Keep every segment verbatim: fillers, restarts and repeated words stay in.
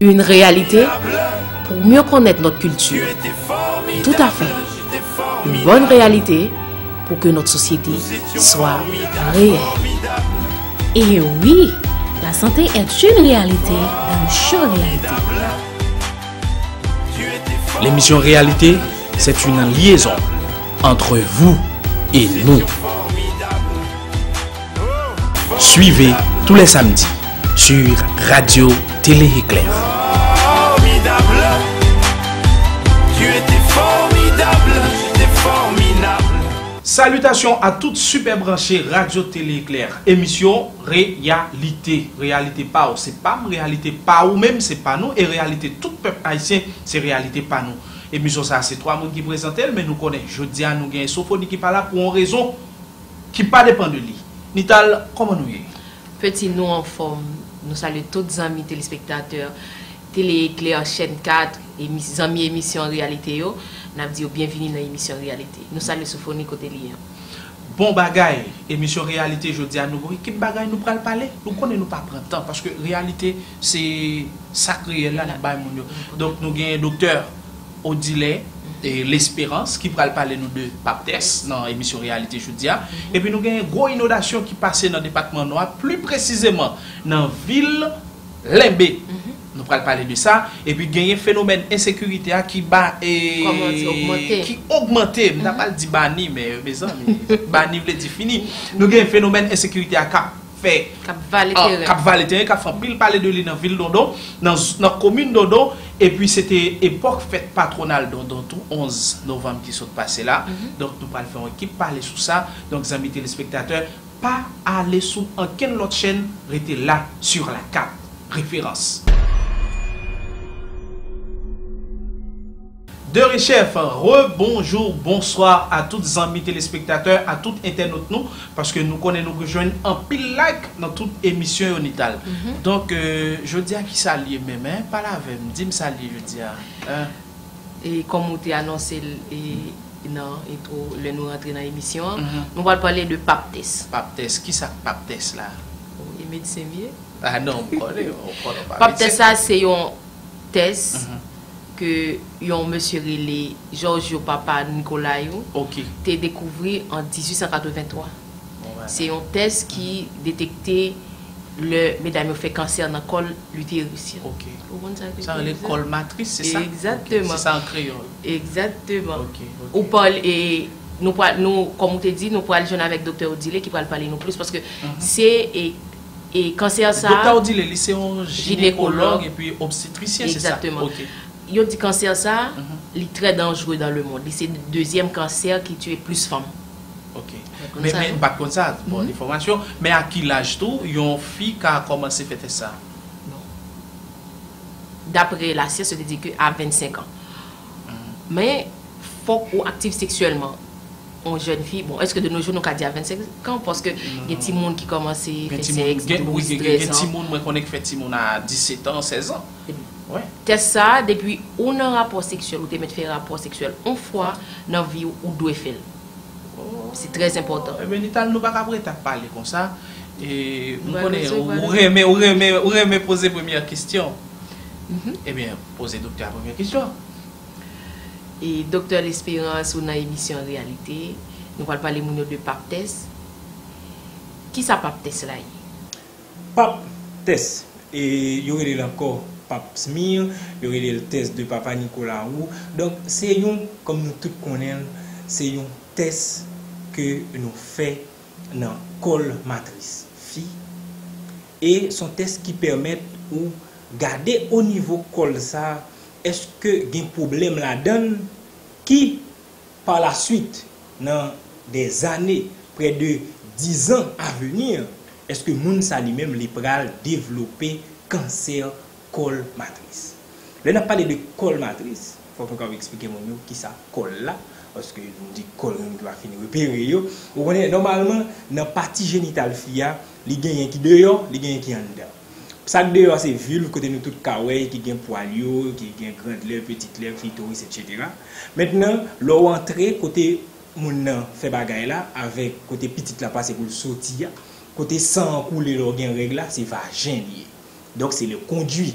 Une réalité pour mieux connaître notre culture. Tout à fait. Une bonne réalité pour que notre société soit réelle. Et oui, la santé est une réalité dans une chère réalité. L'émission Réalité, c'est une liaison entre vous et nous. Suivez tous les samedis sur Radio Télé Éclair. Formidable. Tu étais formidable. J'étais formidable. Salitasyon a tout sipè branche Radyo Tele Eklè. Emisyon Reyalite. Reyalite pa w, se pa m, reyalite pa ou menm, se pa nou, e reyalite tout pèp ayisyen, se reyalite pa nou. Emisyon sa a se twa moun ki prezante l, men nou konnen jodi a nou gen Sofoni ki pa la pou yon rezon ki pa depann de li. Nital, kòman nou ye? Peti, nou anfòm. Nou salye tout zanmi telespektatè Tele Eklè, chèn kat, zanmi emisyon Reyalite yo. N ap di yo byenvini nan emisyon Reyalite. Nou salye Sofoni kote li ye an. Bon bagay, emisyon Reyalite jodi a nou gon ekip bagay nou pral pale. Nou konnen nou pa pran tan paske reyalite se sa k reyèl la n ap bay moun yo. Donk nou gen Doktè Odile e Lesperance ki pral pale nou de Pap Tès nan emisyon Reyalite jodi a. Epi nou gen gwo inondasyon ki pase nan depatman Nò a, pli presizeman nan vil Lenbe. Nou pral pale de sa. Epi genyen fenomèn ensekirite a ki ba e, Kòman di, ogmante. Ki ogmante. M ta pral di bani, men mezanmi, bani vle di fini. Nou gen fenomèn ensekirite a k ap fè K ap vale teren. K ap vale teren, k ap fè anpil pale de li nan vil Dondon, nan, nan komin Dondon. Epi se te epòk fèt patwonal Dondon tou, onz novanm ki sot pase la. Donk nou pral fè yon ekip pale sou sa. Donk zanmi telespektatè, pa ale sou ankenn lòt chèn, rete la sur la kat. Referans. De rechèf, rebonjou, bonswa a tout zanmi telespektatè, a tout entènot nou, paske nou konnen nou jwenn anpil like nan tout emisyon yo Nital. Donk, euh, jodi a kisa l ye menm, hein? Pale avè m, di m sa l ye jodi a. Hein? E kòm ou te anonse l e, nan entwo, lè nou rantre nan emisyon an, nou pral pale de Pap Tès. Pap Tès, kisa k Pap Tès la? Ou e medsen m ye? Ah non, m konnen, m konnen pa. Pap Tès sa se yon tès ke yon mesye rele Giorgio Papa Nicolau Ok. te dekouvri an dizuit san katrevenntwa. Bon, Se yon tès ki detekte lè medam yo fè kansè nan kòl l'utérus yo. Ok. Ou konn sa ki Sa rele utérus la? Kòl matris, se sa? Egzakteman. Ok, se sa an kreyòl. Egzakteman. Ok, ok. Ou pale, e, nou pral, nou, kòm ou te di, nou pral jwenn avèk Doktè Odile ki pral pale nou plis, paske se, e, e kansè sa. Doktè Odile, li se yon jinekològ epi obstetrisyen, se sa? Egzakteman. Ok. Yo di kansè sa, li trè danjere dans le monde. Li se dezyèm kansè ki tiye plis fanm. Ok. Ou konn Men, sa, men non? M pa t konn sa, bon enfòmasyon. Men a ki laj tou yon fi ka kòmanse fè tès sa? Bon. Daprè lasyans, yo te di ke a vennsenk an. Men, fòk ou aktif seksyèlman. Yon jèn fi, bon, èske de nos jours nou ka di a vennsenk an? Paske gen timoun ki kòmanse fè sèks, Gen, wi, douz, gen, gen, trèz gen an. Timoun, mwen konnen k fè timoun a disèt an, sèz an. Wi. Tès sa, depi ou nan rapò seksyèl, ou te mèt fè rapò seksyèl yon fwa nan vi w, ou dwe fè l. Se trè enpòtan. Ebyen, Nital, nou pa ka ap rete ap pale konsa. E, m Mwen konnen bezwen ou pale. renmen, ou renmen, ou renmen poze premyè kesyon. Ebyen, poze doktè a premyè kesyon. E Doktè Lesperance, ou nan emisyon Reyalite, nou pral pale moun yo de Pap Tès. Kisa Pap Tès la ye? Pap Tès, e yo rele l ankò Pap Smear, yo rele l tès de Papa Nicolau. Donk, se yon, kòm nou tout konnen l, se yon tès ke nou fè nan kòl matris fi. E s on tès ki pèmèt ou gade o nivo kòl sa, èske gen pwoblèm ladan l ki, pa la swit, nan dè zane, prè de dizan a veni, èske moun sa li menm li pral devlope kansè kòl matris? Lè n ap pale de kòl matris, fòk nou kapab eksplike moun yo kisa kòl la, paske nou di kòl, gen moun ki pa fin repere yo. Ou konnen, nòmalman, nan pati jenital fi a, li genyen ki deyò, li genyen ki anndan. Sa k deyò a se vilv, kote nou tout ka wè, ki gen pwal yo, ki gen grand lè, petit lè, klitoris, etsetera. Mentnan, lè w antre kote moun nan fè bagay la, avèk kote pitit la pase pou l soti a, kote san an koule lè w gen règ la, se vajen li ye. Donk, se le conduit.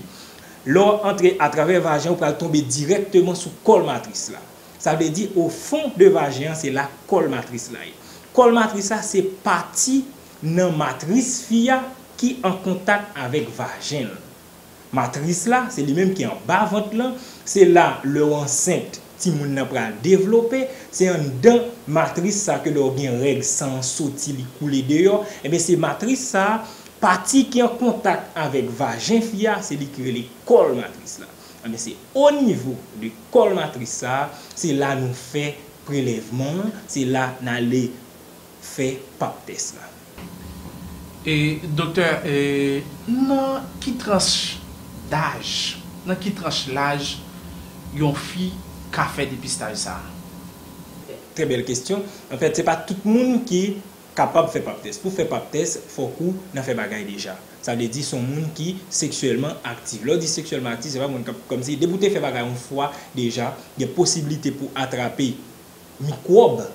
Lè w antre atravè vajen, ou pral tonbe dirèkteman sou kòl matris la. Sa vle di, o fon de vajen an, se la kòl matris la ye. Kòl matris la, se pati nan matris fi a ki an kontak avèk vajen l. Matris la, se li menm ki anba vant lan, se la lè w ansent, timoun nan pral devlope, se anndan matris sa ke lè w gen règ, san an soti, li koule deyò, ebyen se matris sa, pati ki an kontak avèk vajen fi a, se li ki rele kòl matris la. Ebyen se o nivo de kòl matris sa, se la nou fè prelèvman an, se la n ale fè pap tès la. E doktè, e, nan ki tranch daj, nan ki tranch laj yon fi ka fè depistaj sa a? Trè bèl kesyon. Anfèt, se pa tout moun ki kapab fè pap tès. Pou fè pap tès, fòk ou nan fè bagay deja. Sa vle di se yon moun ki seksyèlman aktif. Lè w di seksyèlman aktif, se pa moun k ap kòmsi depi w te fè bagay yon fwa deja, gen posiblite pou atrape mikwòb,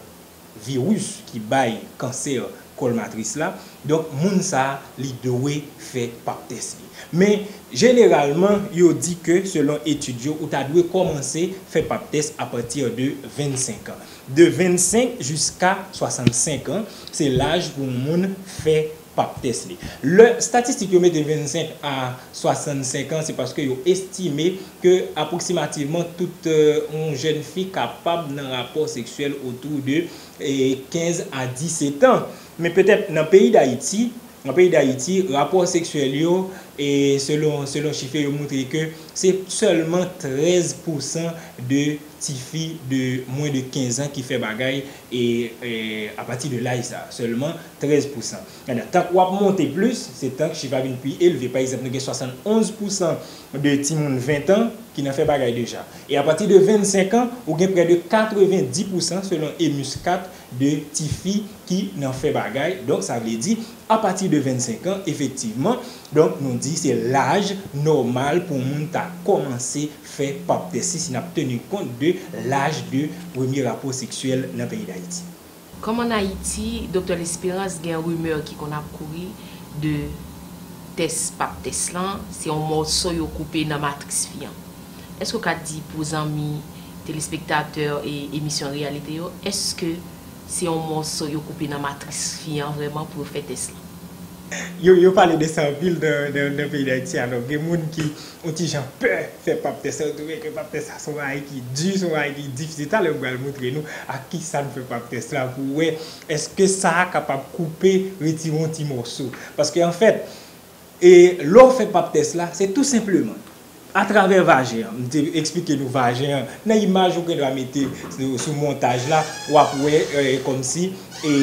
viris ki bay kansè kòl matris la. Donk, moun sa a, li dwe fè pap tès li. Men, jeneralman, yo di ke, selon etid yo, ou ta dwe kòmanse fè pap tès apati de vennsenk an. De vennsenk jiska swasannsenk an, se laj pou yon moun fè pap tès li. Lè estatistik yo mete vennsenk a swasannsenk an, se paske yo estime ke apwoksimativman tout, euh, yon jèn fi kapab nan rapò seksyèl otou de, eh, kenz a disèt an. Men petèt nan peyi Dayiti, nan peyi Dayiti, rapò seksyèl yo, e selon, selon chif yo, yo montre ke se sèlman trèz pousan de tifi de mwen de kenz an ki fè bagay e, e apati de laj sa, sèlman trèz pousan. Tank w ap monte plis, se tank chif la vin pi elve. Pa egzanp, nou gen swasannonz pousan de timoun ven an ki nan fè bagay deja. E apati de vennsenk an, ou gen prè de katrevendis pousan selon EMUSCAT de tifi ki nan fè bagay. Donk, sa vle di, apati de vennsenk an, efektivman, donk, nou di se laj nòmal pou yon moun ta kòmanse fè pap tès si, si n ap teni kont de laj de premye rapò seksyèl nan peyi Dayiti. Kòm ann Ayiti, Doktè Lesperance, gen rimè ki konn ap kouri de tès pap tès lan, se yon mòso yo koupe nan matris fi an. Èske w ka di pou zanmi telespektatè e emisyon Reyalite yo, èske se yon mòso yo koupe nan matris fi an vrèman pou yo fè tès lan? Yo, yo pale de sa anpil nan, nan, nan peyi Dayiti. Alò, gen moun ki yon ti jan pè fè pap tès la, yo twouve ke pap tès la se yon bagay ki di, se yon bagay ki difisil. Talè m pral montre nou ak kisa n fè pap tès la pou wè èske sa a kapab koupe, retire yon ti mòso. Paske anfèt, e lè w fè pap tès la, se tou senpleman atravè vajen an. M te eksplike nou vajen an. Nan imaj ou gendwa mete sou, sou montaj la, w ap wè, e, kòmsi, e,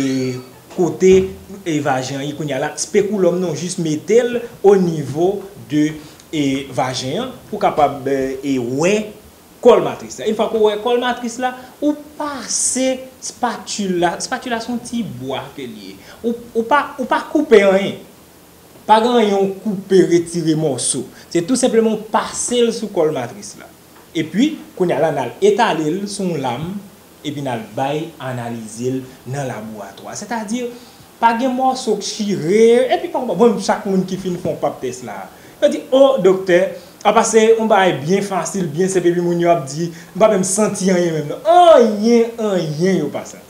kote, e, vajen an ye kounye a la, spekulòm nan, w jis mete l o nivo de, e, vajen an pou w kapab, e, wè kòl matris la. Yon fwa ke w wè kòl matris la, ou pase spatil la. Spatil la se yon ti bwa ke l ye. Ou, ou pa, ou pa koupe anyen. Pa gen anyen w koupe, retire mòso. Se tou senpleman w pase l sou kòl matris la. Epi, kounye a la, n al etale l sou yon lam, epi n al bay analize l nan laboratwa. Sètadi, pa gen mòso k chire, epi pa, bon, chak moun ki fin fè yon pap tès la, yo di, o, doktè, apa se yon bagay byen fasil, byen senp, epi moun yo ap di, m pa menm santi anyen menm non. Anyen, anyen yo pa santi.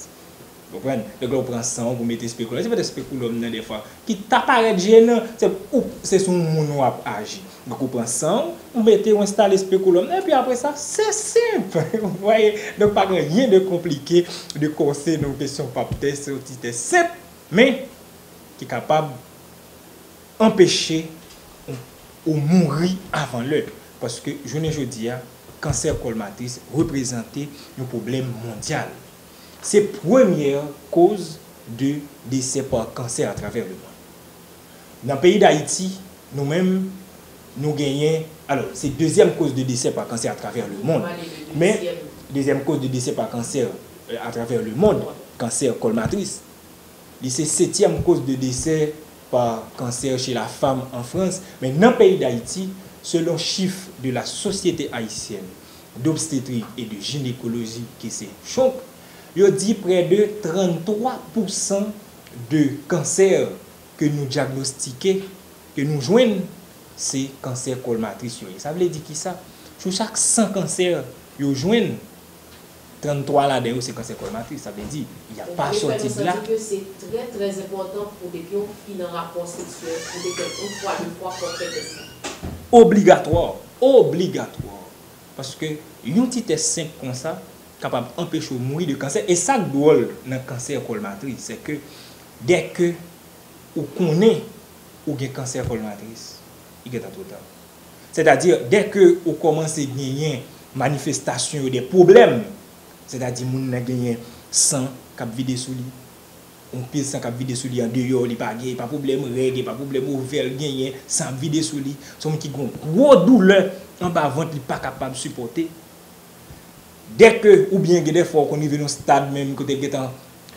Konprann? Donk, lè w pran san w pou mete spekulòm, se petèt spekulòm nan dèfwa ki ta parèt jenan, se ou, se sou yon moun w ap aji. Donk, ou pran san w, ou mete, ou enstale spekulòm nan, epi apre sa, se senp. Ou vwaye? Donk, pa gen anyen de konplike, de kòse nan yon kesyon pap tès, se yon ti tès senp, men ki kapab anpeche ou, ou mouri avan lè. Paske, jounen jodi a, kansè kòl matris reprezante yon pwoblèm mondyal. Se premyè koz de desè pa kansè atravè lemonn. Nan peyi Dayiti, nou menm, nou genyen, alò, se dezyèm koz de desè pa kansè atravè lemonn. Men, dezyèm koz de desè pa kansè, euh, atravè lemonn, kansè kòl matris. Li se setyèm koz de desè pa kansè chez la femme en France, men nan peyi Dayiti, selon chif de la Société Haïtienne d'Obstétrique et de Gynécologie, ki se chonk, yo di prè de tranntwa pousan de kansè ke nou dyagnostike, ke nou jwenn, se kansè kòl matris yo ye. Sa vle di kisa? Sou chak san kansè yo jwenn, tranntwa ladan yo se kansè kòl matris. Sa vle di, y a pa sòti de la. Donk, se trè, trè enpòtan pou depi yon fi nan rapò seksyèl, pou te fè yon fwa, de fwa, fò fè tès la. Obligatwa, obligatwa. Paske yon ti tès senp konsa kapab anpeche w mouri de kansè. E sa k dwòl nan kansè kòl matris, se ke dèke ou konnen ou gen kansè kòl matris, li gentan twò ta. Sètadi, dèke ou kòmanse genyen manifestasyon yo de pwoblèm, sètadi moun nan genyen san k ap vide sou li, yon pil san k ap vide sou li andeyò, li pa gen, pa pwoblèm règ, pa pwoblèm ovè l genyen, san ap vide sou li, se yon moun ki gen yon gwo doulè anba vant li pa kapab sipòte. Dèke, oubyen gen de fwa ou konn rive nan stad menm kote l gentan,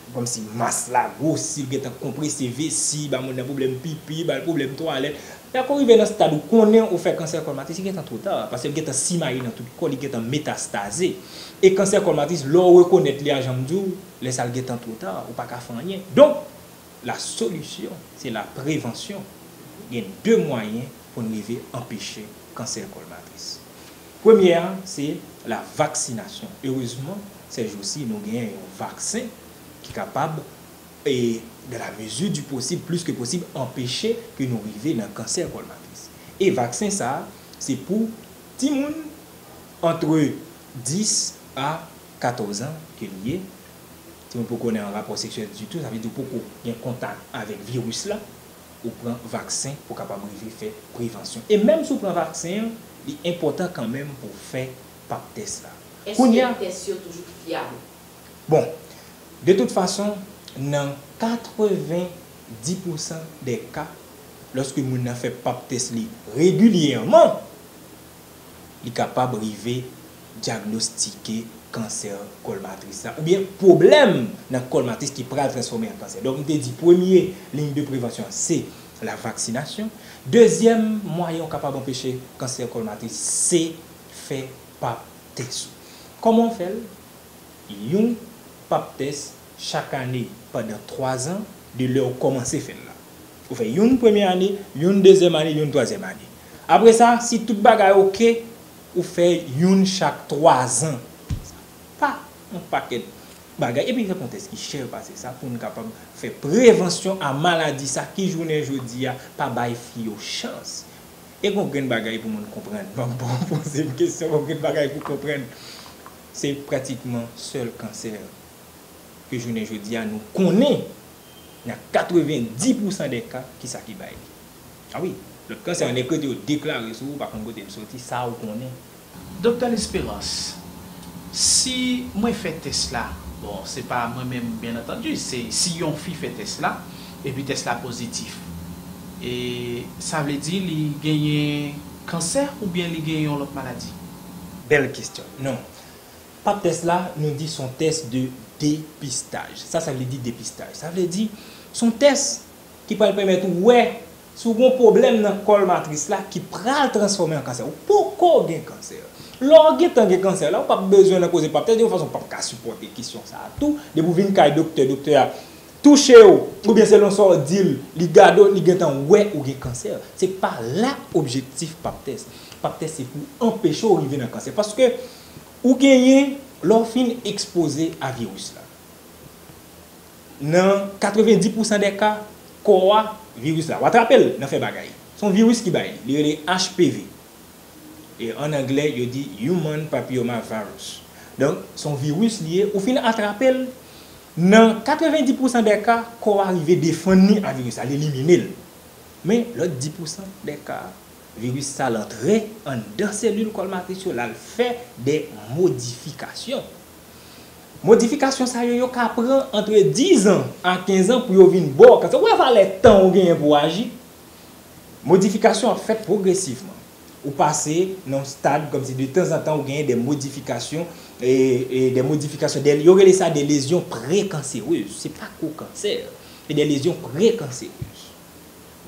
kòmsi mas la gwosi, l gentan konprese vesi, ba moun nan pwoblèm pipi, ba l pwoblèm twalèt. Dèke ou rive nan stad ou konnen ou fè kansè kòl matris, li gentan twò ta, paske l gentan simaye nan tout kò, li gentan metastaze. E kansè kòl matris, lè w rekonèt li a, jan m di w, lè sa l gentan twò ta, ou pa ka fè anyen. Donk, la solution, c'est la prévention. Gen de mwayen pou n rive anpeche kansè kòl matris. Premye a, se la vaksinasyon. Erezman, sèjousi, nou genyen yon vaksen ki kapab, e, dans la mesure du possible, plus que possible, anpeche ke nou rive nan kansè kòl matris. E vaksen sa a, se pou timoun antre dis a katòz an ke li ye. Timoun poko nan rapò seksyèl ditou, sa vle di ou poko gen kontak avèk viris la, ou pran vaksen pou kapab rive fè prevansyon. E menm si w pran vaksen an, li enpòtan kanmenm pou w fè pap tès la. Èske tès yo toujou fyab? Bon, de tout fason, nan katrevendis pousan dè ka, lòske moun nan fè pap tès li regilyèman, li kapab rive dyagnostike kansè kòl matris la, oubyen pwoblèm nan kòl matris ki pral transfòme an kansè. Donk, m te di premye liy de prevansyon an, se la vaksinasyon. Dezyèm mwayen ou kapab anpeche kansè kòl matris, se fè pap tès ou. Kòman w fè l? Yon pap tès chak ane pandan twa zan de lè w kòmanse fè l la. Ou fè youn premye ane, youn dezyèm ane, youn twazyèm ane. Apre sa, si tout bagay oke, ou fè youn chak twa zan. Sa pa yon pakèt bagay. Epi fè yon tès ki chè pase sa pou n kapab fè prevansyon a maladi sa ki jounen jodi a pa bay fi yo chans. E gon grenn bagay pou moun konprann. M ap ba w poze m kesyon, gon grenn bagay pou konprann. Se pratikman sèl kansè ke jounen jodi a nou konnen nan katrevendis pousan dè ka, kisa ki bay li. A wi, lòt kansè an nèg rete yo deklare sou ou, pa konn kote l soti, sa ou konnen. Doktè Lesperance, si mwen fè tès la, bon, se pa mwen menm, byen antandi, se si yon fi fè tès la, epi tès la pozitif, e sa vle di li genyen kansè oubyen li genyen yon lòt maladi? Bèl kesyon. Non. Pap tès la, nou di se yon tès de depistaj. Sa, sa vle di depistaj. Sa vle di, se yon tès ki pral pèmèt ou wè si w gen yon pwoblèm nan kòl matris la ki pral transfòme an kansè. Ou poko gen kansè. Lè w gentan gen kansè la, ou p ap bezwen nan koze pap tès, de yon fason w p ap ka sipòte kesyon sa a tou. Depi w vin kay doktè, doktè a touche w, oubyen selon sa w di l, li gade w, li gentan wè ou gen kansè. Se pa la objektif pap tès. Pap tès se pou anpeche w rive nan kansè. Paske ou genyen, lè w fin ekspoze a viris la, nan katrevendis pousan dè ka, kò a, viris la, w atrape l nan fè bagay. Se yon viris ki bay li. Li rele H P V. E an anglè, yo di Human Papilloma Virus. Donk, se yon viris li ye. Ou fin atrape l, nan katrevendis pousan dè ka, kò a rive defann li a viris la, l elimine l. Men, lòt dis pousan dè ka, viris sa l antre anndan selil kòl matris yo, l al fè de modifikasyon. Modifikasyon sa yo, yo ka pran antre diz an a kenz an pou yo vin ba w kansè. Ou wè valè tan ou genyen pou w aji? Modifikasyon ap fèt pwogresivman. Ou pase nan yon stad kòmsi de tanzantan ou genyen de modifikasyon, e, e, de modifikasyon, de, yo rele sa de lezyon prekanserez. Se pa ko kansè, se de lezyon prekanserez.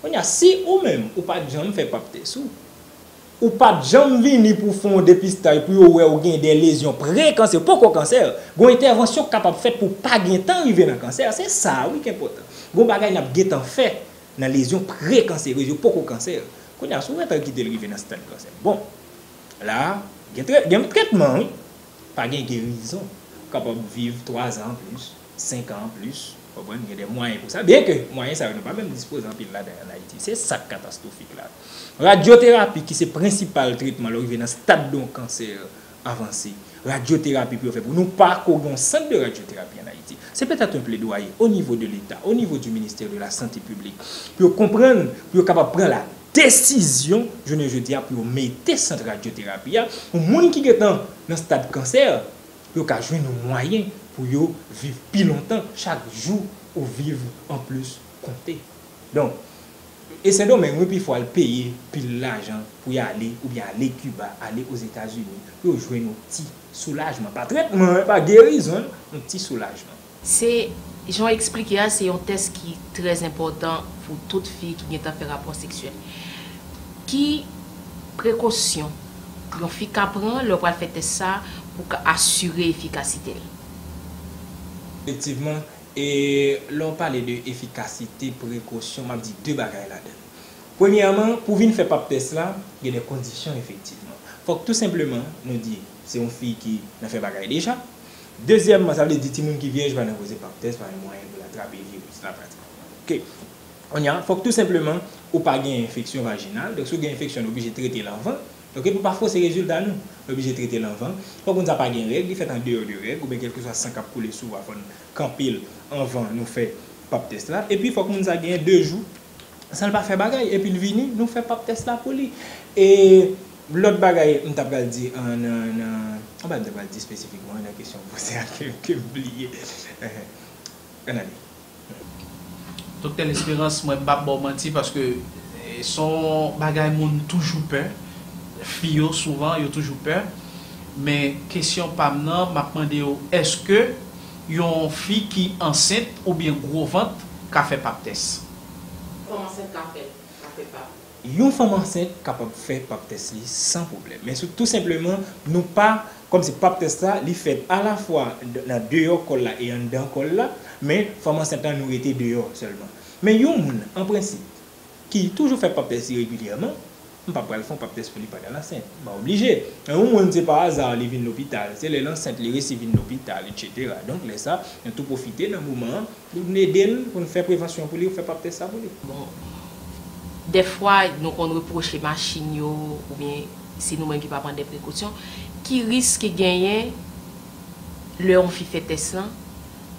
Kounye a, si ou menm, ou pa t janm fè pap tès ou, ou pa t janm vini pou fè yon depistaj pou yo wè ou gen de lezyon prekansè, poko kansè, gon entèvansyon k kapab fèt pou w pa gentan rive nan kansè, se sa wi k enpòtan. Gon bagay n ap gentan fè nan lezyon prekanserez, yo poko kansè. Kounye a, si w gentan kite l rive nan stad kansè, bon, la a, gen trè-, gen trètman, wi. Pa gen gerizon. Ou kapab viv twa zan anplis, senk an anplis, w konprann, gen de mwayen pou sa. Byen ke mwayen sa yo, nou pa menm dispoze anpil ladan yo ann Ayiti. Se sa k katastwofik la. Radyoterapi, ki se prensipal tretman lè w rive nan stad de yon kansè avanse, radyoterapi pou yo fè pou nou. Pa ko gen yon sant de radyoterapi ann Ayiti. Se petèt yon pledwaye o nivo de Leta, o nivo du ministère de la Santé Publique, pou yo konprann, pou yo kapab pran la desizyon, jounen jodi a, pou yo mete sant radyoterapi a, pou moun ki gentan nan stad kansè, pou yo ka jwenn yon mwayen pou yo viv pi lontan, chak jou ou viv an plis konte. Donk, e Sendomeng, wi, pifò al peye pil lajan pou y ale, oubyen ale Kiba, ale Ozetazini, pou yo jwenn yon ti soulajman. Pa trètman, pa gerizon, yon ti soulajman. Se, jan w eksplike a, se yon tès ki trè enpòtan pou tout fi ki gentan fè rapò seksyèl. Ki prekosyon yon fi ka pran lè w pral fè tès sa pou ka asire efikasite l? Efektivman, e lè w pale de efikasite, prekosyon, m ap di de bagay ladan l. Premyèman, pou w vin fè pap tès la, gen de kondisyon efektivman. Fòk tou senpleman nou di se yon fi ki nan fè bagay deja. Dezyèmman, sa vle di timoun ki vyèj pa nan koze pap tès, pa gen mwayen pou l atrape viris la pratikman. Oke. Kounye a, fòk tou senpleman ou pa gen enfeksyon vajinal. Donk, si w gen enfeksyon, nou oblije trete l anvan. Oke, pou pa fose rezilta nou, nou oblije trete l anvan. Fòk moun sa pa gen règ, li fèt andeyò de règ, oubyen kèlkeswa san k ap koule sou ou a, fò n kanpe l anvan nou fè pap tès la. Epi, fòk moun sa genyen de jou san l pa fè bagay, epi l vini, nou fè pap tès la pou li. E lòt bagay m ta pral di an, nan, nan, an bagay m ta pral di espesifikman nan kesyon w poze a ke, ke m bliye. Ann ale. Doktè Lesperance, mwen m p ap ba w manti paske, eh, se yon bagay moun toujou pè. Fi yo, souvan, yo toujou pè. Men kesyon pa m nan, m ap mande w, èske yon fi ki ansent oubyen gwo vant ka fè pap tès? Fanm ansent ka fè l, ka fè pap. Yon fanm ansent kapab fè pap tès li san pwoblèm. Men sou, tou senpleman, nou pa, kòmsi pap tès la, li fèt alafwa d-, nan deyò kòl la e anndan kòl la, men fanm ansent lan, nou rete deyò sèlman. Men yon moun, an prensip, ki toujou fè pap tès li regilyèman, m pa pral fè yon pap tès pou li pandan l ansent. M pa oblije. Men yon moun, se pa aza li vin lopital, se lè l ansent li resi vin lopital, etsetera. Donk, lè sa, nou tou pwofite nan moman an, pou n ede l, pou n fè prevansyon pou li, pou fè pap tès sa pou li. Bon, dèfwa, nou konn repwoche machin yo, oubyen se nou menm ki pa pran de prekosyon. Ki risk ki genyen lè yon fi fè tès lan,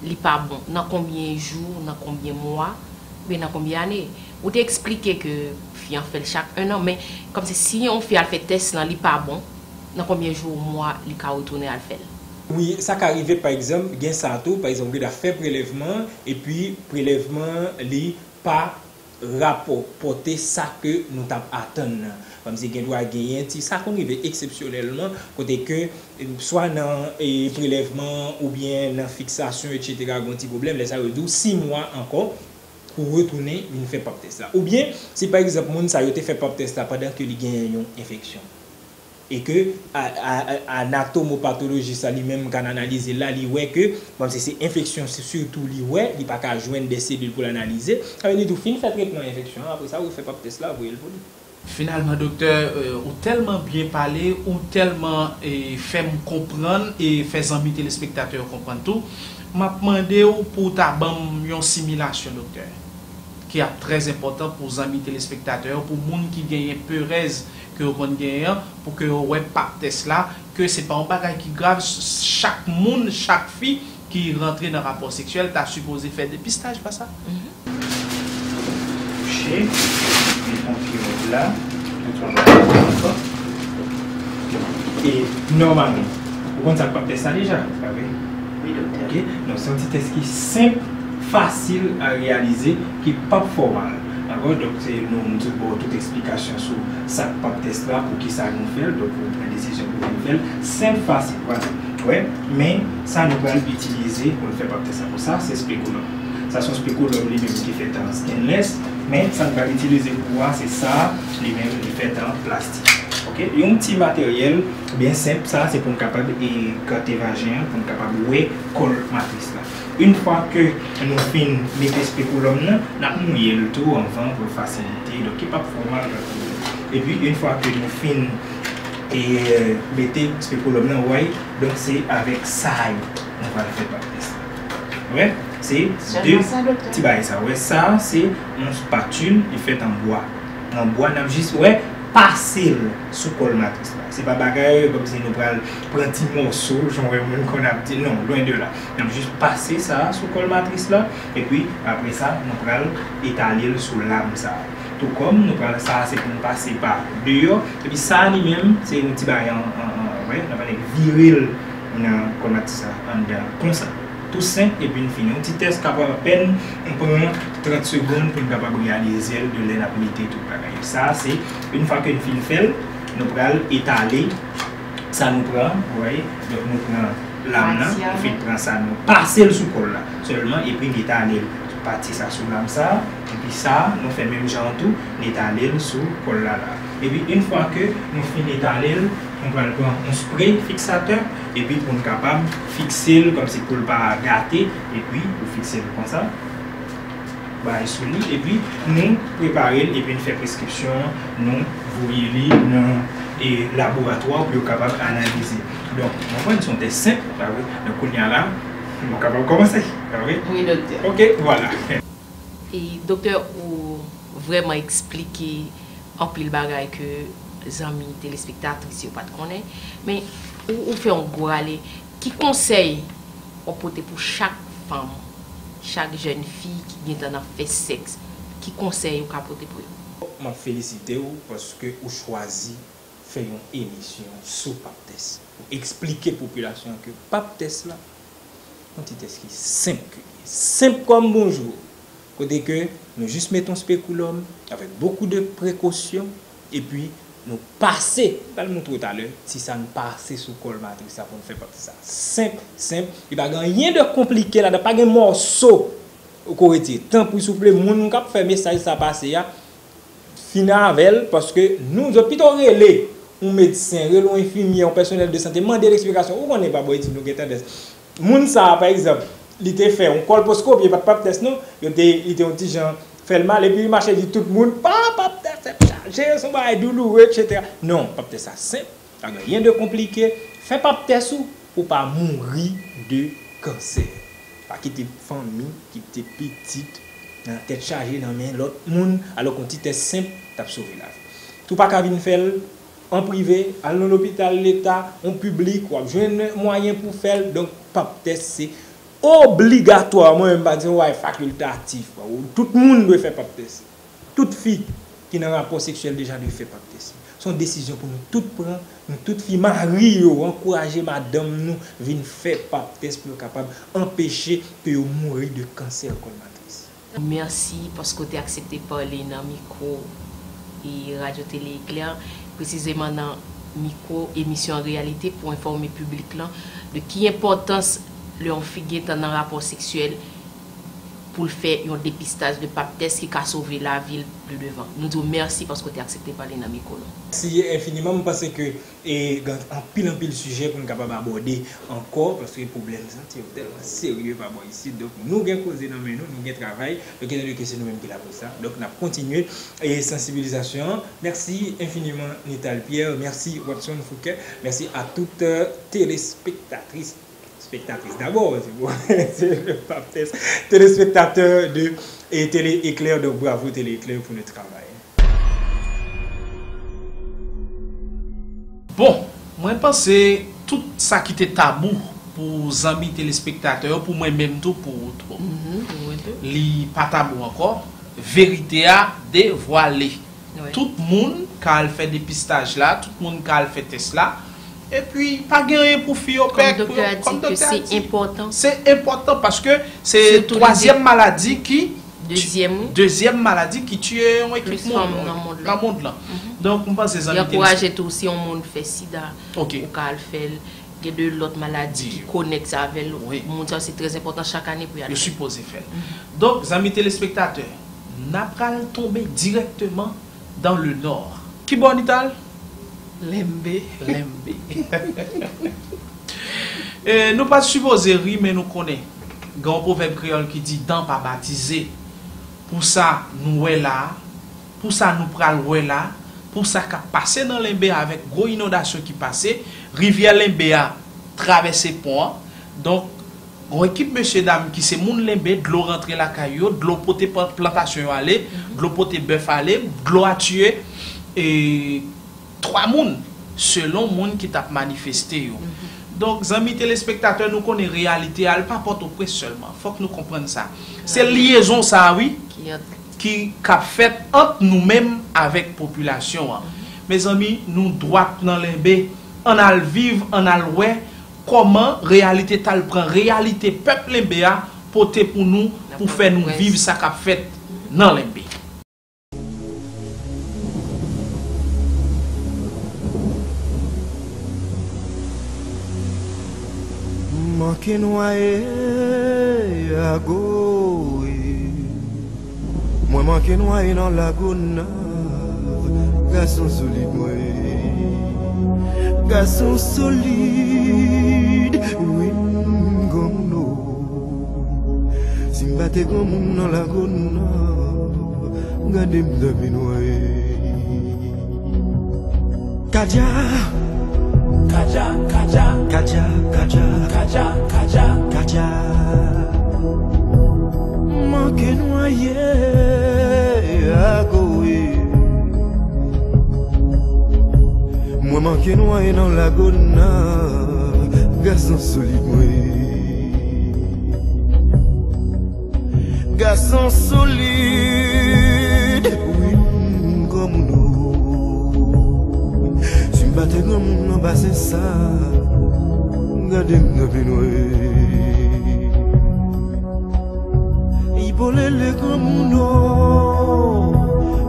li pa bon? Nan konbyen jou, nan konbyen mwa, oubyen nan konbyen ane? Ou te eksplike ke fi an fè l chak en an, men kòmsi si yon fi al fè tès lan, li pa bon, nan konbyen jou ou mwa li ka retounen al fè l? Wi, sa ka rive, pa egzanp, gen sa tou, pa egzanp, ou gentan fè prelèvman an, epi prelèvman an, li pa rapò-, pòte sa ke nou t ap atann nan. Kòmsi gen dwa genyen ti, sa konn rive eksepsyonèlman, kote ke, e, swa nan, e, prelèvman oubyen nan fiksasyon, etsetera, gen yon ti pwoblèm, lè sa yo di w sis mwa ankò pou w retounen vin fè pap tès la. Oubyen, si pa egzanp moun sa yo te fè pap tès la pandan ke li genyen yon enfeksyon, e ke a, a, a, anatomopatolojis la li menm k al analize l la, li wè ke, bon, se, se enfeksyon, se sitou li wè, li pa ka jwenn de selil pou l analize, sa vle di tou fin fè tretman enfeksyon an, apre sa, ou fè pap tès la, voye l pou li. Finalman, doktè, euh, ou tèlman byen pale, ou tèlman, eh, fè m konprann e fè zanmi telespektatè yo konprann tou, m ap mande w pou w ta ban m yon similasyon, doktè, ki ap trè enpòtan pou zanmi telespektatè yo, pou moun ki genyen perèz ke yo konn genyen an, pou ke yo wè pap tès la, ke se pa yon bagay ki grav, s-, chak moun, chak fi ki rantre nan rapò seksyèl ta sipoze fè depistaj, pa sa? Kouche, met yon ti ròb la, yon ti ròb la, e nòmalman, ou konn sa k pap tès la deja, pa vre? Wi, doktè. Ok, donk se yon ti tès ki senp, fasil a reyalize, ki p ap fè w mal. Dakò? Donk, se nou, m tout ba w tout eksplikasyon sou sa k pap tès la, poukisa nou fè l, donk ou pran desizyon pou vin fè l. Senp, fasil, vwala. Wè, men sa nou pral itilize pou n fè pap tès la pou sa, se spekulòm. Sa se yon spekulòm li menm ki fèt an stainless, men sa n pral itilize pou a, se sa li menm li fèt an plastik. Ok? Yon ti materyèl byen senp, sa se pou n kapab, e, gate vajen an, pou n kapab wè kòl matris la. Yon fwa ke nou fin mete speculum nan, n ap mouye l tou anvan pou l fasilite, donk li p ap fè w mal, pa pwoblèm. Epi, yon fwa ke nou fin, e, mete speculum nan, w wè, donk se avèk sa yo nou pral fè pap tès la. Wè, se de ti bagay sa. Wè, sa se yon spatil, li fèt an bwa. An bwa, n ap jis, wè, pase l sou kòl matris la. Se pa bagay kòmsi nou pral pran ti mòso, jan w wè moun konn ap di, non, lwen de la. N ap jis pase sa sou kòl matris la, epi apre sa, nou pral etale l sou lam sa. Tou kòm nou pral, sa se pou n pase pa deyò, epi sa li menm, se yon ti bagay an, an, an, wè, n ap vire l nan kòl matris la anndan konsa. Tou senp, epi n fini. Yon ti tès k ap pran apèn, nou pran trant segonn pou n kapab reyalize l de lè n ap mete tout bagay yo. Sa se, yon fwa ke n fin fè l, nou pral etale sa nou pran, w wè, donk nou pran lam nan, nou fin pran sa, nou pase l sou kòl la sèlman, epi n etale l pati sa sou lam sa, epi sa, nou fè menm jan an tou, n etale l sou kòl la la. Epi, yon fwa ke nou fin etale l, nou pral pran yon spre fiksatè, epi pou n kapab fikse l kòmsi pou l pa gate, epi ou fikse l konsa, bay sou li, epi nou prepare l, epi n fè preskripsyon an, nou voye li nan, e, laboratwa pou yo kapab analize. Donk, mwen konprann se yon tès senp, pa vre? Donk, kounye a la, nou kapab kòmanse, pa vre? Wi, doktè. Ok, vwala. E, doktè, ou vrèman eksplike anpil bagay ke zanmi telespektatris yo pa t konnen. Men, ou, ou fè yon gwo rale. Ki konsèy w ap pote pou chak fanm, chak jèn fi ki gentan ap fè sèks? Ki konsèy ou ka pote pou yo? M ap felisite w paske ou chwazi fè yon emisyon sou pap tès. Ou eksplike popilasyon an ke pap tès la, yon ti tès ki senp ke li ye. Senp kòm bonjou. Kote ke nou jis mete yon speculum avèk bokou de prekosyon, epi nou pase, m pral montre w talè, ti sa n pase sou kòl matris la pou n fè pap tès sa. Senp, senp, li pa gen anyen de konplike ladan, pa gen mòso ou ko retire. Tanpri, souple, moun k ap fè mesaj sa pase a, fin avè l, paske nou, zòt pito rele yon medsen, rele yon enfimyè, yon pèsonèl de sante, mande l eksplikasyon. Ou konnen pa bò etid nou gen tandans. Moun sa a, pa egzanp, li te fè yon kòlposkopi, e pa t pap tès non, yo te, li te yon ti jan fè l mal, epi li mache di tout moun, pa pap tès, tèt chaje, se yon bagay douloure, etsetera. Non, pap tès sa senp, pa gen anyen de konplike, fè pap tès ou, pou w pa mouri de kansè. Pa kite fanmi, kite pitit nan tèt chaje nan men lòt moun, alò ke yon ti tès senp t ap sove lavi. Tou pa ka vin fè l an prive, al nan lopital leta, yon piblik, w ap jwenn mwayen pou w fè l. Donk, pap tès se obligatwa. Mwen menm, m pa di yon bagay fakiltatif. Tout moun dwe fè pap tès. Tout fi ki nan rapò seksyèl deja dwe fè pap tès. Se yon desizyon pou nou tout pran, nou tout fi, mari yo, ankouraje madanm nou vin fè pap tès pou yo kapab anpeche ke yo mouri de kansè kòl matris. Mèsi paske w te aksepte pale nan mikwo e Radyo Tele Eklè, presizeman nan mikwo emisyon An Reyalite pou enfòme piblik lan de ki enpòtans lè yon fi gentan nan rapò seksyèl pou l fè yon depistaj de pap tès ki ka sove lavi l pli devan. Nou di w mèsi paske w te aksepte pale nan mikwo nou. Mèsi enfiniman. M panse ke e gen anpil, anpil sijè pou n kapab abòde ankò, paske pwoblèm sante yo tèlman serye pa bò isit. Donk, nou gen koze nan men nou, nou gen travay. Donk, etandone ke se nou menm ki la pou sa, donk, n ap kontinye. E sansibilizasyon an. Mèsi enfiniman, Nital Pierre. Mèsi, Watson Fouquet. Mèsi a tout, euh, telespektatris. Spektatris dabò, se pou, se le pap tès. Telespektatè de, e, Tele Eklè, donk, bravo Tele Eklè pou le travay. Bon, mwen panse tout sa ki te tabou pou zanmi telespektatè yo, pou mwen menm tou, pou ou tou, li pa tabou ankò. Verite a devwale. Tout moun ka al fè depistaj la, tout moun ka al fè tès la. Epi, pa gen anyen pou fi yo pè. Kòm doktè a di, se enpòtan paske se twazyèm maladi ki, dezyèm, wi, dezyèm maladi ki tiye yon ekip moun nan mond lan. Donk, m panse zanmi telespektatè. Li ankouraje tou, si yon moun fè sida, ou ka al fè l. Gen de lòt maladi ki konèkte avè l. Moun sa yo, se trè enpòtan chak ane pou y al fè. Yo sipoze fè l. Donk, zanmi telespektatè, n a pral tonbe dirèkteman dans le nord. Ki bò, Nital? Lenbe. Lenbe. E, nou pa t sipoze ri, men nou konnen Gen yon pwovèb kreyòl ki di, dan pa batize. Pou sa nou wè la a, pou sa nou pral wè la a, pou sa k ap pase nan Lenbe avèk gwo inondasyon ki pase, rivyè Lenbe a travèse pon an. Donk, yon ekip mesyedam ki se moun Lenbe, dlo rantre lakay yo, dlo pote pa-, plantasyon yo ale, dlo pote bèf ale, dlo a tiye, e, twa moun, selon moun ki t ap manifeste yo. Donk, zanmi telespektatè, nou konnen reyalite a, li pa Pòtoprens sèlman. Fòk nou konprann sa. Se lyezon sa a, wi, ki k ap fèt ant nou menm avèk popilasyon an. Mezanmi, nou dwat nan Lenbe, ann al viv, ann al wè kòman reyalite t al pran reyalite pèp Lenbe a pote pou nou, pou fè nou viv sa k ap fèt nan Lenbe. Manke nwaye agoye. Mwen manke nwaye nan Lagonav. Gason solid mwen. Gason solid. Wi, m granmoun o. Si m pa te granmoun nan Lagonav, gade m t ap vin wè. Kadja. Kadja, kadja. Kadja, kadja. Kadja, kadja. Kadja. Manke nwaye agoye. Mwen manke nwaye nan Lagonav. Gason solid mwen. Gason solid, wi, m granmoun o. Si m pa te granmoun nan basen sa, gade m kanpe nwè. Ipolele granmoun o,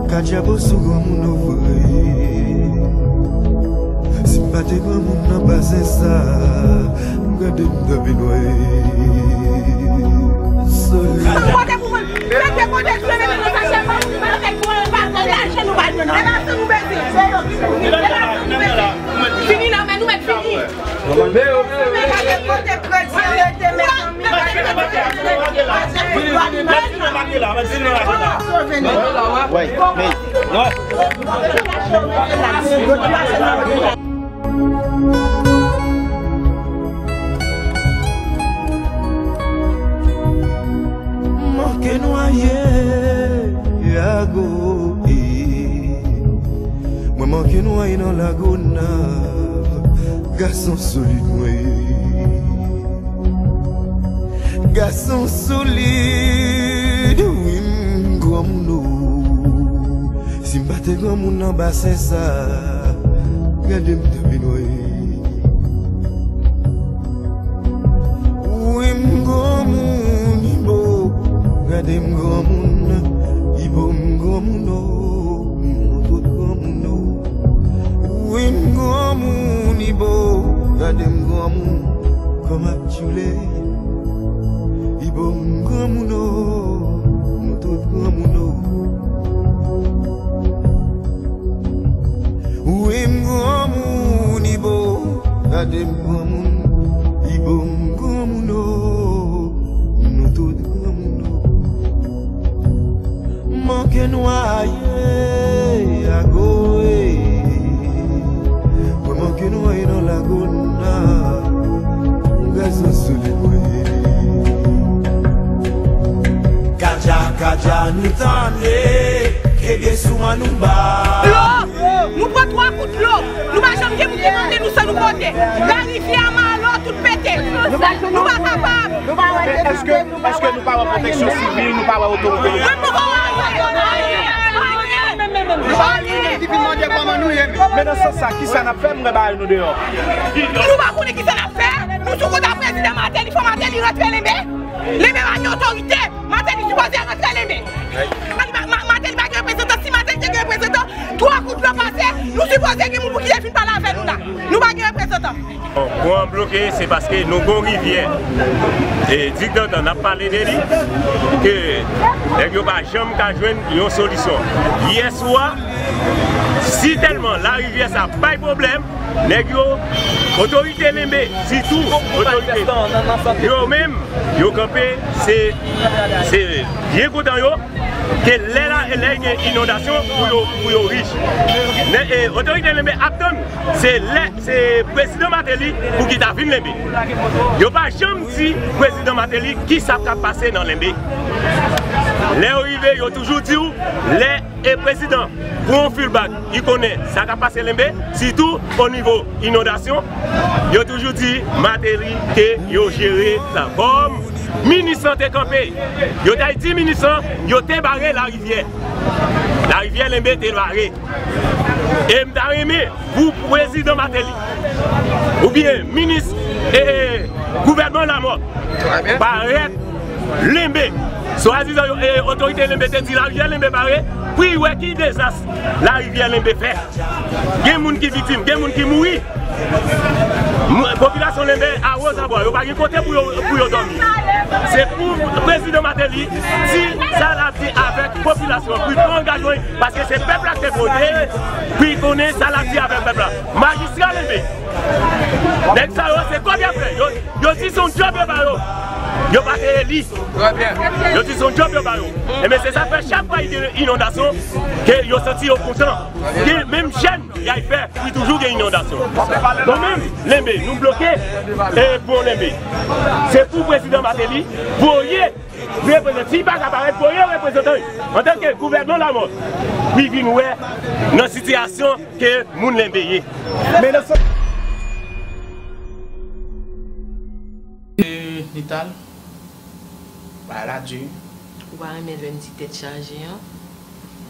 Kadja Bosou granmoun o vre. Si m pa te granmoun nan basen sa, gade m kanpe nwè. Solid. Mete kote k sele men nan sachè ban m, mete pou mwen pa tande achte nou ba nou nan. E pa sa nou bezwen. E pa sa nou bezwen. Fini nan men nou mèt fini. Mete kote k sele men nan sachè ban m, mete kote k sele men nan sachè ban m. Manke nwaye agoye. Mwen manke nwaye nan Lagonav. Gason solid mwen. Gason solid, wi m granmoun o. Si m pa te granmoun nan basen sa, gade m t ap vin wè. Wi m granmoun, Ibo, gade m granmoun, Ibo m granmoun o, m tout granmoun o. Wi m granmoun, Ibo, gade m granmoun, kòman Tchoule, Ibo m granmoun o, nou tout granmoun o. Wi m granmoun, Ibo, gade m granmoun, Ibo m granmoun o, nou tout granmoun o. Manke nwaye agoye. Mwen manke nwaye nan Lagonav. Gason solid mwen ye. Kadja, kadja, nou tande. Kenbe sou mwen nou ba. Dlo! Nou pran twa kout dlo. Nou pa janm gen moun ki mande nou sa nou pote. Larivyè a malo, tout pete. Nou pa kapab. Èske, èske nou pa wè pwoteksyon sivil, nou pa wè otorite yo? Mwen poko wè anyen. Anyen. Anyen. Men nan sans sa, kisa n ap fè, m wè bagay nou deyò. Nou pa konnen kisa n ap fè. Nou sou konta prezidan Martelly, fò Martelly rantre Lenbe. Lenbe pa gen otorite. Martelly sipoze rantre Lenbe. Ma-, ma-, Martelly pa gen reprezantan. Si Martelly te gen reprezantan, twa kout dlo pase, nou sipoze gen moun pou ki te vin pale avè nou la. Nou pa gen reprezantan. Bon, pwen an bloke, se paske nou gon rivyè. E, digdantan, n ap pale de li, ke nèg yo pa janm ka jwenn yon solisyon. Yè swa, Si tèlman larivyè sa bay pwoblèm, nèg yo, otorite Lenbe, sitou otorite yo menm, yo kanpe, se, se byen kontan yo, ke lè la, lè gen inondasyon, pou yo, pou yo rich. Men, e, otorite Lenbe ap tann, se lè, se prezidan Martelly pou ki ta vin Lenbe. Yo pa janm di prezidan Martelly ki sa k ap pase nan Lenbe. Lè yo rive, yo toujou di w, lè e prezidan pran yon feedback, li konnen sa k ap pase Lenbe, sitou o nivo inondasyon. Yo toujou di Martelly ke yo jere sa. Kòm minis lan te kanpe, yo t al di minis lan, yo te bare larivyè. Larivyè Lenbe te bare. E m ta renmen pou prezidan Martelly, oubyen minis, e, e, gouvènman Lamothe, parèt Lenbe. Swadizan, e, otorite Lenbe te di larivyè Lenbe bare, pou y wè ki dezas larivyè Lenbe fè. Gen moun ki viktim, gen moun ki mouri. Mou-, popilasyon Lenbe a wozabwa, yo pa gen kote pou yo, pou yo dòmi. Se pou prezidan Martelly di sa l ap di avèk popilasyon, pou y pran angajman, paske se pèp la ki te vote l, pou y konnen sa l ap di avèk pèp la. Majistra Lenbe, nèg sa yo, se kòb y ap fè. Yo, yo di se yon djòb yo ba yo. Yo pa te eli. Yo di se yon djòb yo ba yo. Enben, se sa k fè chak fwa gen inondasyon, ke yo santi yo kontan. Gen menm jèn y al fè, li toujou gen inondasyon. Nou menm, Lenbe, nou bloke, e, Pon Lenbe. Se pou prezidan Martelly voye reprezantan, si l pa ka parèt, voye reprezantan li antanke gouvènman Lamothe, pou l vin wè nan sitiyasyon ke moun Lenbe ye. Men nan sa E, Nital, bagay la di. Ou pa renmen lè n di tèt chaje an?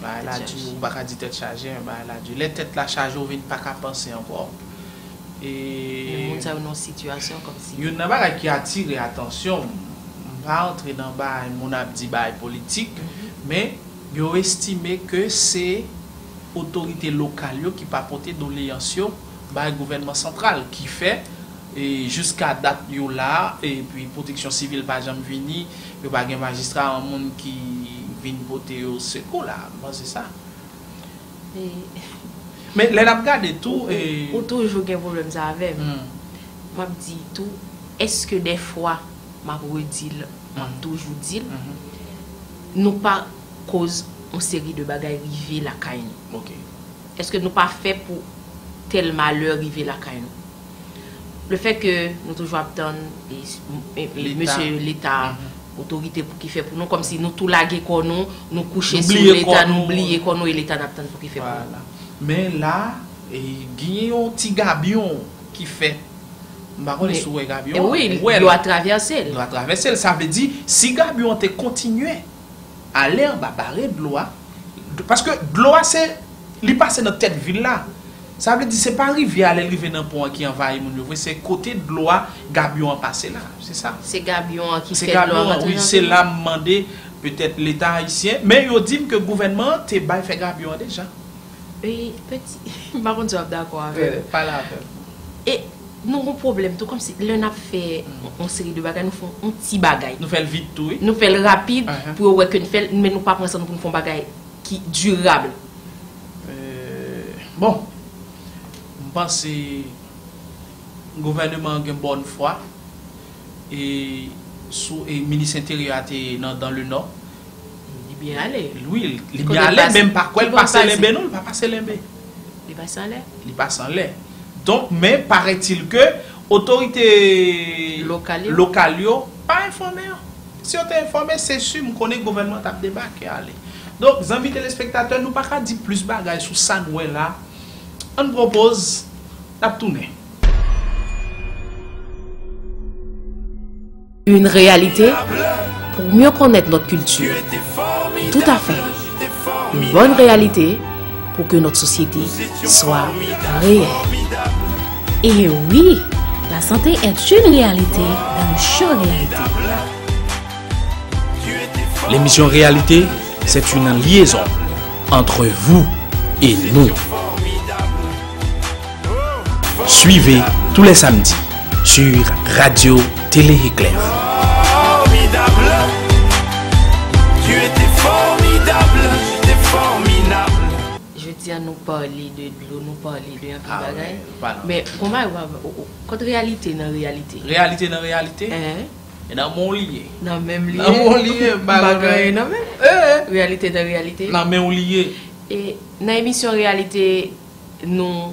Bagay la di, ou pa ka di tèt chaje, men bagay la di. Lè tèt la chaje, ou vin pa ka panse ankò. E men moun sa yo nan yon sitiyasyon kòmsi. Youn nan bagay ki atire atansyon m, m pa antre nan bagay moun ap di bagay politik, men yo estime ke se otorite lokal yo ki pa pote doleyans yo bay gouvènman santral, ki fè, e, jiska dat yo la, epi pwoteksyon sivil pa janm vini, yo pa gen majistra, yon moun ki vin pote yo sekou la, m panse sa. E, men lè n ap gade tou, e, ou toujou gen pwoblèm sa avè m. M ap di tou, èske dèfwa, m ap redi l, m ap toujou di l, nou pa koz yon seri de bagay rive lakay nou? Èske nou pa fè pou tèl malè rive lakay nou? Le fè ke nou toujou ap tann, e, e, e, mesye Leta, otorite pou ki fè pou nou, kòmsi nou tou lage kò nou, nou kouche sou Leta, nou bliye kò nou, e Leta n ap tann pou ki fè pou nou. Men la, e, genyen yon ti gabyon ki fèt. M pa konnen si w wè gabyon an. Wi, dlo a travèse l. Dlo a travèse l. Sa vle di, si gabyon an te kontinye ale anba bare dlo a, paske dlo a se, li pase nan tèt vil la. Sa vle di, se pa rivyè a lè l rive nan pon an ki anvayi moun yo vre, se kote dlo a, gabyon an pase la. Se sa. Se gabyon an ki fè dlo a rantre nan vil la. Wi, se la m mande, petèt Leta ayisyen, men yo di m ke gouvènman an te bay fè gabyon an deja. E, peti, m pa konn si w ap dakò avè m. Pale avè m. E nou gon pwoblèm tou, kòmsi lè n ap fè yon seri de bagay, nou fè yon ti bagay. Nou fè l vit tou, wi. Nou fè l rapid pou yo wè ke n fè l, men nou pa pran san nou pou n fè yon bagay ki dirab. E, bon, m panse gouvènman an gen bòn fwa. E, sou, e, minis enteryè a te nan, dans le Nord. Li byen ale. Wi, li byen ale, men m pa kwè l pase Lenbe non, li pa pase Lenbe. Li pase anlè. Li pase anlè. Donk, men paraît-il que otorite lokal yo pa enfòme yo. Si yo te enfòme, se si m konnen gouvènman t ap debake ale. Donk, zanmi telespektatè, nou pa ka di plis bagay sou sa n wè la. Ann pran yon poz, n ap tounen. Une réalité pour mieux connaître notre culture. Tout à fait. Une bonne réalité pour que notre société soit réelle. Et oui, la santé est une réalité dans le show réalité. L'émission Réalité, c'est une liaison entre vous et nous. Suivez tous les samedis sur Radio Télé Éclair. Jodi a, nou pale de dlo, nou pale de anpil bagay. Men, konba yo pa, o, o, kot reyalite nan reyalite? Reyalite nan reyalite? Hein? E nan men w li ye. Nan men m li ye. Nan men w li ye, m pa gen anyen nan men m. Reyalite nan reyalite. Nan men w li ye. E nan emisyon reyalite, nou,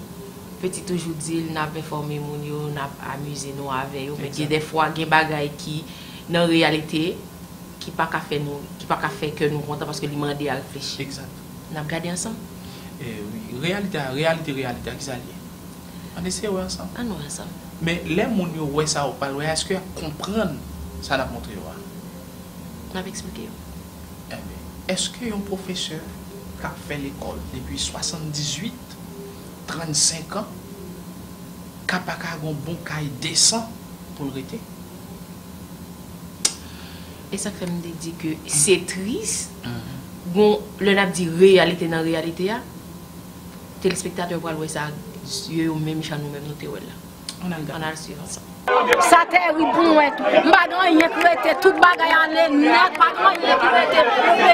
Peti toujou di l, n ap enfòme moun yo, n ap amize nou avè yo, men gen dèfwa, gen bagay ki nan reyalite, ki pa ka fè nou, ki pa ka fè kè nou kontan paske li mande a reflechi. Egzat. N ap gade ansanm. E wi, reyalite a, reyalite, reyalite a, kisa l ye? Ann eseye wè ansanm. Ann wè ansanm. Men lè moun yo wè sa w pral wè a, èske y ap konprann sa n ap montre yo a? N ap eksplike yo. Enben, èske yon pwofesè k ap fè lekòl depi swasanndizuit, trannsenk an, ka pa ka gen yon bon kay desan pou l rete? E sa k fè m te di ke se tris, gon, lè n ap di reyalite nan reyalite a, telespektatè yo pral wè sa ak zye yo menm jan nou menm nou te wè l la. Ann al gade. Ann al swiv ansanm. Sa terib pou mwen tou. M pa gen anyen k rete, tout bagay ale nèt, pa gen anyen ki rete.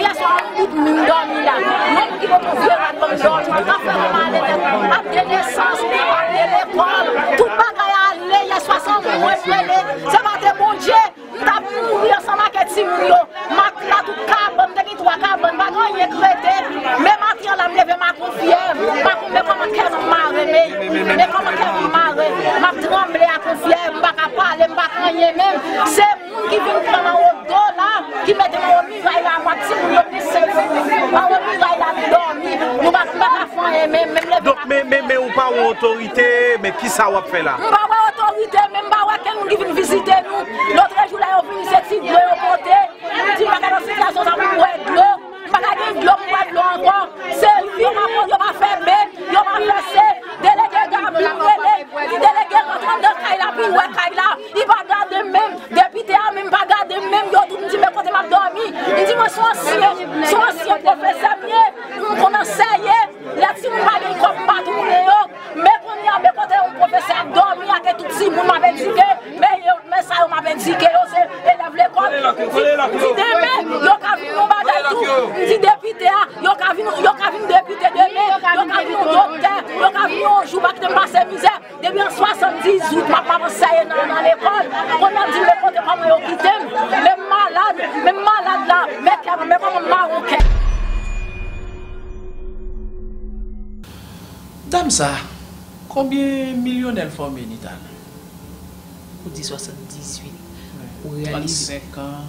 Yè swa yon bout mi m dòmi la. Menm ki poko vye rad ban m dòmi, tout afè m ale nèt. Ap gen nesans, ap gen lekòl, tout bagay ale. Yè swa se yon moun mwen rele. Se pa te Bondye. M t ap mouri ansanm ak timoun yo. Matla, tout kabann, m te gen twa kabann, pa gen anyen k rete. Men maten an la, m leve, m ak yon fyèv. M pa konn men kòman kè m ap mare, men, men kòman kè m ap mare. M ap tranble ak yon fyèv, m pa ka pale, m pa ka anyen menm. Se moun ki vin pran m anwo do la, ki mete m anwo miray la, m ak timoun yo, m gen senk timoun. Anwo miray la, nou dòmi. Nou pa, m pa ka fè anyen menm, menm leve. Donk, men, men, men ou pa yon otorite, men kisa w ap fè la? M pa wè otorite, men m pa wè kenn moun ki vin vizite nou. Lòtrejou la, yo vini, se ti dlo yo pote. M di, m pa ka nan sitiyasyon sa pou m bwè dlo. M pa ka gen dlo, m bwè dlo ankò. Se yo pa, yo pa fè be, yo pa fè se. Delege Gaby m rele, di delege rantre anndan kay la pou l wè kay la. Li pa gade m menm. Depite a menm pa gade m menm. Yo di m di, men kote m ap dòmi? M di, mwen se yon ansyen, se yon ansyen pwofesè m ye. M konn anseye. Lè timoun pa gen kòb, m pa tounen yo. Men kounye a, men kote yon pwofesè ap dòmi ak tout timoun m ap edike. Men yo, men sa yo m ap edike yo, se elèv lekòl. M di, m di demen, yo ka vin yon bagay tou. M di depite a, yo ka vin, yo ka vin depite demen. Yo ka vin yon doktè, yo ka vin yon jou, pa kite m pase mizè. Depi an swasanndizuit, m ap, m ap anseye nan, nan lekòl. Kounye a, m di, men kote, kòman yo kite m? Men m malad, men m malad la, men kè m, men kòman m mawon kè. Dam sa, konbyen milyonè l fòme, Nital? Ou di swasanndizuit. Ou reyalize. Trannsenk an.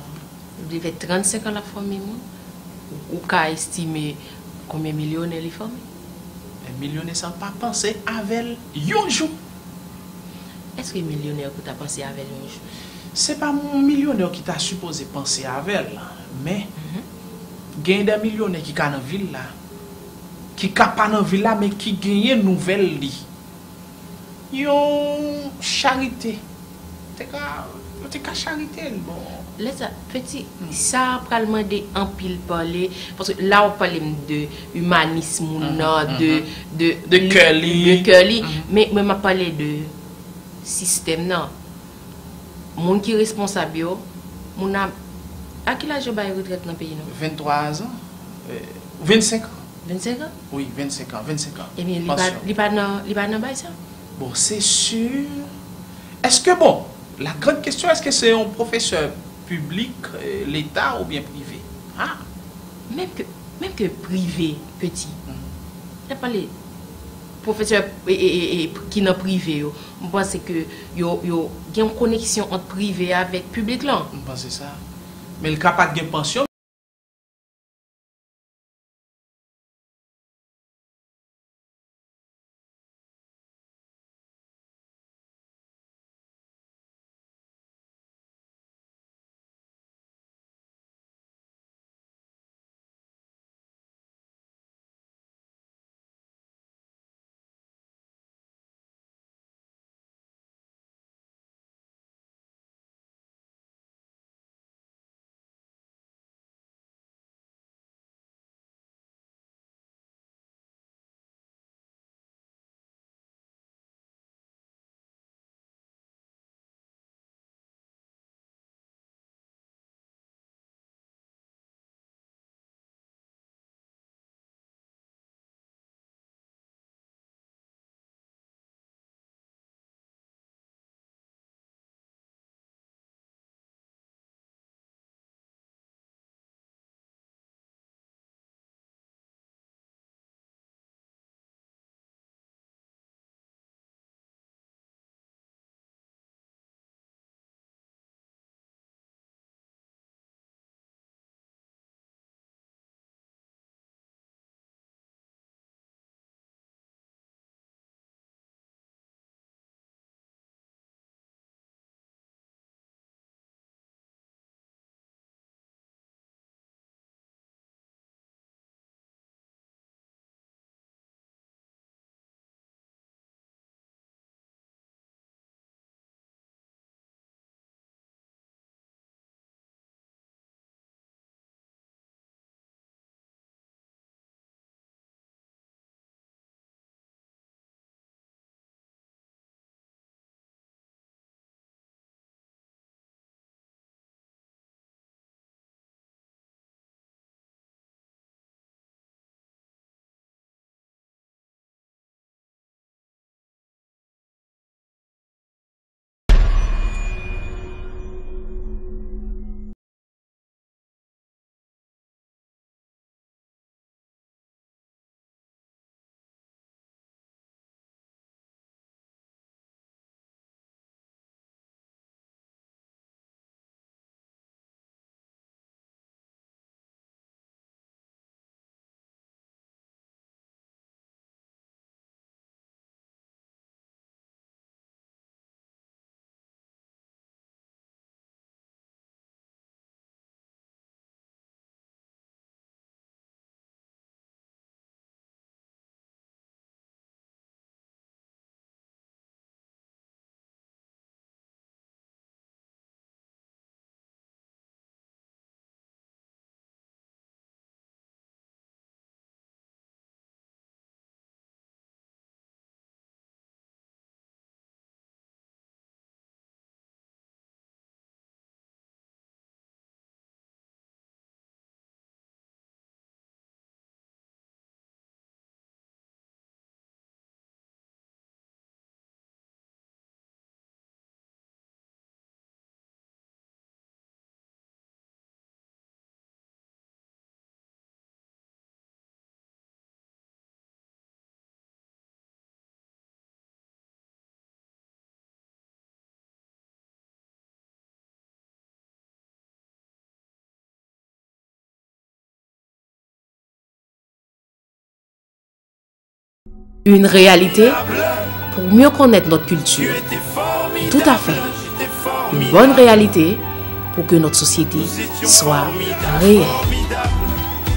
Li fè trannsenk an l ap fòme moun. Ou, ou ka estime konbyen milyonè li fòme? Men milyonè sa pa panse avè l yon jou. Èske milyonè yo pou ta panse avè l yon jou? Se pa milyonè ki ta sipoze panse avè l, men genyen de milyonè ki ka nan vil la, ki ka pa nan vil la, men ki genyen nouvèl li. Yon charite. Te ka, yo te ka charite l, bon. Lè sa, peti, sa pral mande anpil pale, paske la w ap pale m de imanis moun nan, de, de, de kè li, de kè li. Men mwen m ap pale de sistèm nan. Moun ki responsab yo, moun nan, a ki laj yo bay retrèt nan peyi nou? Venntwa zan, euh, vennsenk an. Vennsenk an? Wi, vennsenk an, vennsenk an. Ebyen, li pa, li pa nan, li pa nan bay sa? Bon, se si. Èske, bon, la grande question, èske se yon pwofesè piblik, eh, leta oubyen prive? Ah! Menm ke, menm ke prive, peti. N ap pale pwofesè, e, e, e, e, ki nan prive yo. M panse ke yo, yo gen yon koneksyon ant prive avèk piblik lan. M panse sa. Men l ka pa t gen pansyon. Une réalité pour mieux connaître notre culture. Tout à fait. Une bonne réalité pour que notre société soit réelle.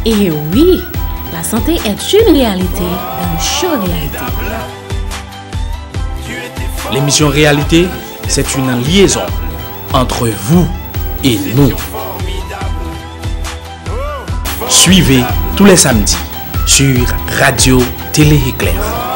Et oui, la santé est une réalité dans le show Réalité. L'émission Réalité, c'est une liaison entre vous et nous. Suivez tous les samedis sur Radio Télé Éclair.